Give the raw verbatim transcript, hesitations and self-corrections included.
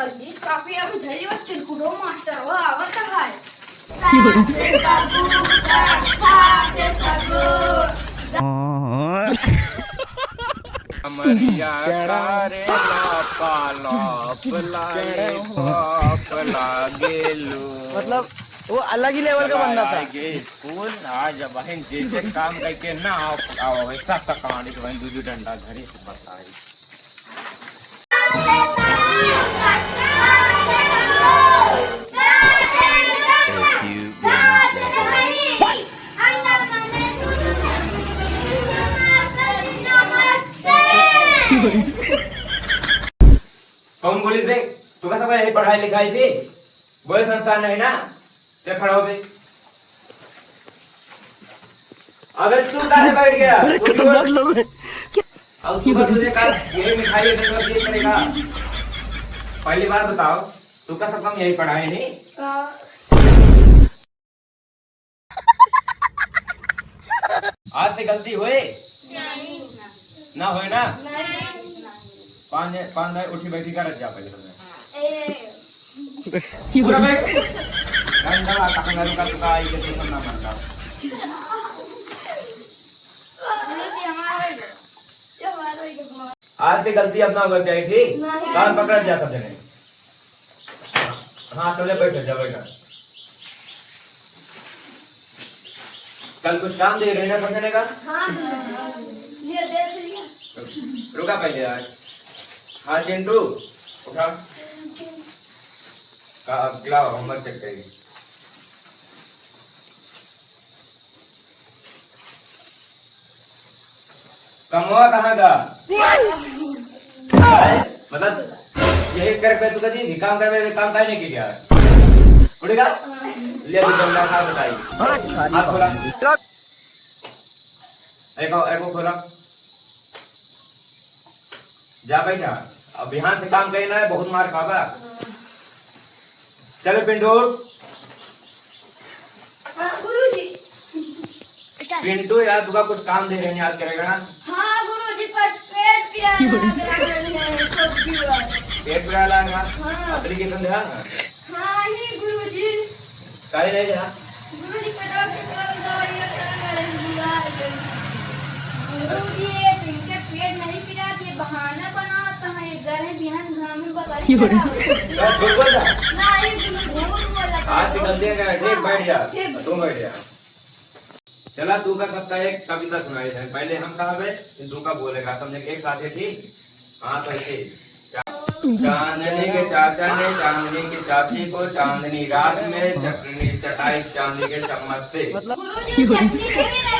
जगदीश कापी अभी धरी हो, चिरकुटो मास्टर हो, आवत है। हमरिया करे ला पालप लागे, पाप लागेलू। मतलब, वो अलग ही level का बंदा था। आगे स्कूल, आज बहन जैसे काम करके ना आओ, आओ, ऐसा सा कहानी तो बहन दू दू डंडा धरी से बताई। A few moments later. कौन बोली बे? तू का सब यही पढ़ाई लिखाई थी? बोले संस्कार नहीं ना? चल खड़ा हो बे। अबे तू काहे बैठ गया? अरे तू भी बोल। खतरनाक लोग हैं। अब तू का तुझे का यही मिठाई है, तो ये करेगा। पहली बात बताओ, तू का सब काम यही पढ़ाई नहीं? आज से गलती होए? नहीं। ना होए ना? नहीं। पाँच, पाँच मिनट उठी बैठी कर जा पहले तुमने। ए। पूरा बैठ। गंदा, कहाँ गंदा का तुका आई के तुम ना बनता। आज से गलती अब ना होए, ठीक? नहीं। कान पकड़ जा सब जने। हाँ, चले बैठो, जा बैठो। कल कुछ काम दे रहे ना समझने का? हाँ, हाँ, हाँ। ये देख लिया। रुका पहले यार। हाँ, चिंटू, उठा। का, अब लाओ, homework check करेंगे। कमवा कहाँ का? मतलब, यही कर पे तू कभी भी काम कर पे काम काहे नहीं किया? उड़ेगा? ले अभी बंदा खा बताई। हाथ खोला। एक और, एक और खोला। जा भाई जा। अब यहाँ से काम करना है, बहुत मार खाबा। चलो पिंटू। हाँ, गुरुजी। पिंटू यार, तुका कुछ काम दे रहे हैं, याद करेगा ना? हाँ, गुरुजी, पर पेट पिराने लग रहा है, सब्जी वाला। पेट पिराने लग रहा? हाँ। Application दे, हाँ? हाँ, ही गुरुजी। काहे नहीं दे, हाँ? गुरुजी, पेटवा के दवाई करने लग रहा है। गुरुजी, ये इनके पेट नहीं पिरात, ये बहाना बनाता है, ये गए बिहान घाम में बकरी चरावे। झूठ बोल रहा? नहीं, झूठ बोल रहा। आज से गलतियाँ कर, ठीक, बैठ जा। ठीक। तू बैठ जा। चला, तू का सबका एक कविता सुनाई दे। पहले हम कहा बे, फिर तू का बोलेगा, समझे? एक साथ है, ठीक? हाँ, तो ऐसे ही। चांदनी के चाचा ने चांदनी की चाची को चांदनी रात में चटनी चटाई चांदी के चम्मच से। गुरुजी, चटनी नहीं है।